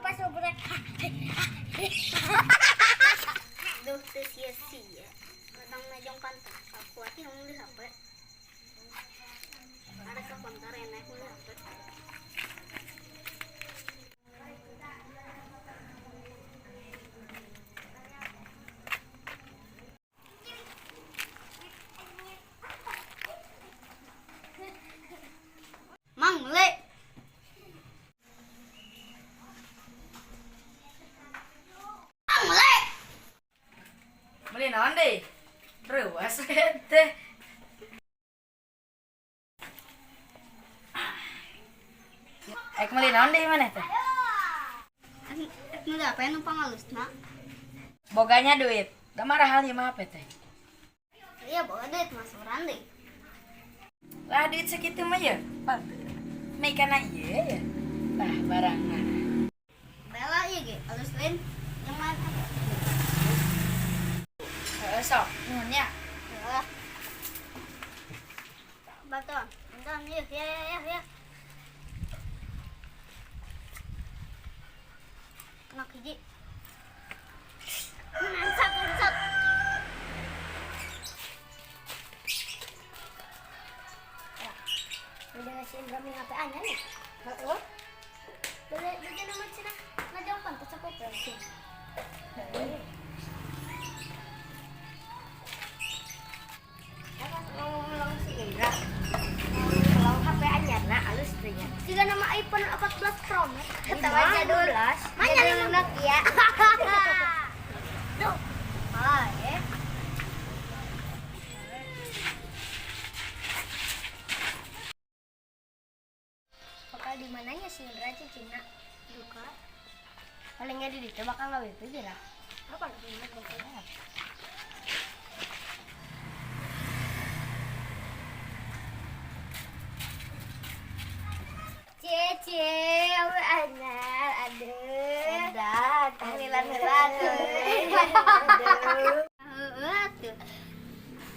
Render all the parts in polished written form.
Pas ngobrol. Duh, teu sia-sia. Kadang najong pantas. Aku hati ngomong di HP. Ada ke konter enak beli HP. Mang, le. Mang, le. Beli naon deh? Ruas teh. Ek meuli naon deui maneh teh? Meuli apa nu pangalusna? Boganya duit. Da marahal ieu mah HP teh. Iya, bawa duit mas urang deui. Lah duit sakitu mah ye. Mei kana ieu ya. Tah barangna. Bela ieu ge, alus lain yang mana? Heeh sok, nuhun nya. Heeh. Baton, enton yuk, ya ya ya ya. Nak hiji. Mantap, mantap. Ya. Udah ngasih Indra HP anyar nih. Heeh. Boleh, boleh nama cina. Ngajak pantas aku versi. Ya kan ngomong si Indra. Kalau HP anyarna alus teh nya. Jika nama iPhone 14 Pro Max. Ketawa jadul. Mana Jadul Nokia. Tuh. Ah, ya. Bakal di mananya si Indra cicina? Duka. Palingnya di ditu bakal gawe pikir ah. Apa lagi bakal? Cie cie, apa anyar, aduh. Udah, tahlilan heula tuh. Aduh. Heeh tuh.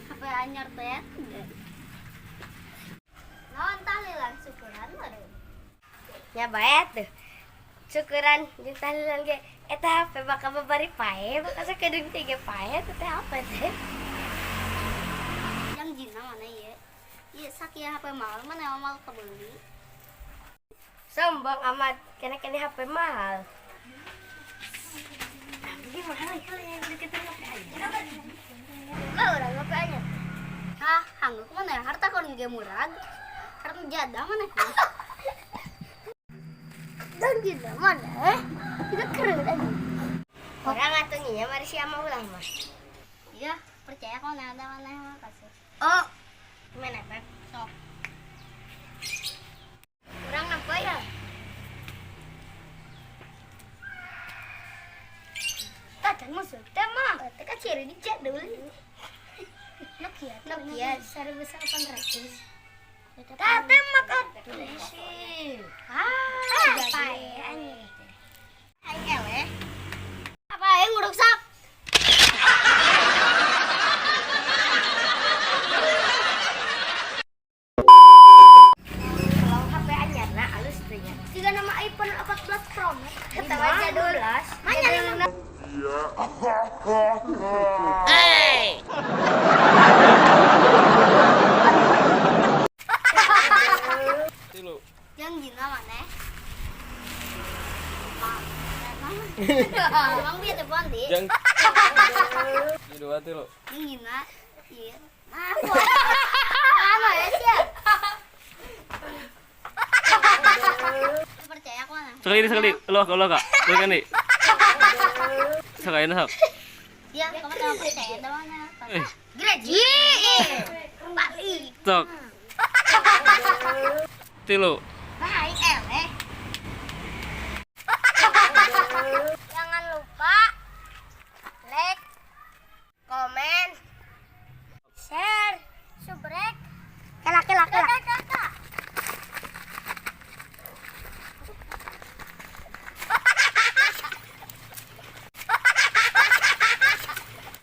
HP anyar teh. Naon tahlilan syukuran baru. Nya bae tuh. Syukuran jeung tahlilan ge eta HP bakal babari pae, bakal sakedeung teh ge pae teh teh apa teh? Yang jina mana ieu? Ieu sakieu HP mahal mana mal kebeli. Sombong amat, kena kena HP mahal. Ini mahal kali yang deketin HP anyar. Buka urang HP anyar. Hah, hangguk mana harta kon ge murag. Harta jadah mana? Dan jina mana? Itu keren aja. Orang atuh nyinya mari sia mah ulah mah. Iya, percaya kok ada mana mah kasih. Oh, Gimana, Pep? Sok. Urang nampak ya? Kadang musuh teh mah, teh kan ciri di jadul. Nokia, Nokia 1800. Tah teh mah kan. Ah, pae anjing. Aing eleh. Apa aing nguruksak? Kalau HP anyarna alus teh nya. Jika nama iPhone 14 Pro Max. Ketawa jadul. Mana Jadul Tilu. Yang jina mana? Emang biar telepon di. Jang. Dua tilu. Yang jina, iya. Nah, mana ya sih? Percaya aku mana? Sekali sekali. Lo lo kak. Lo kan nih. Sekali sok. Ya, kamu tahu percaya ada mana? Eh, Gaji. Balik. sok. Tilu.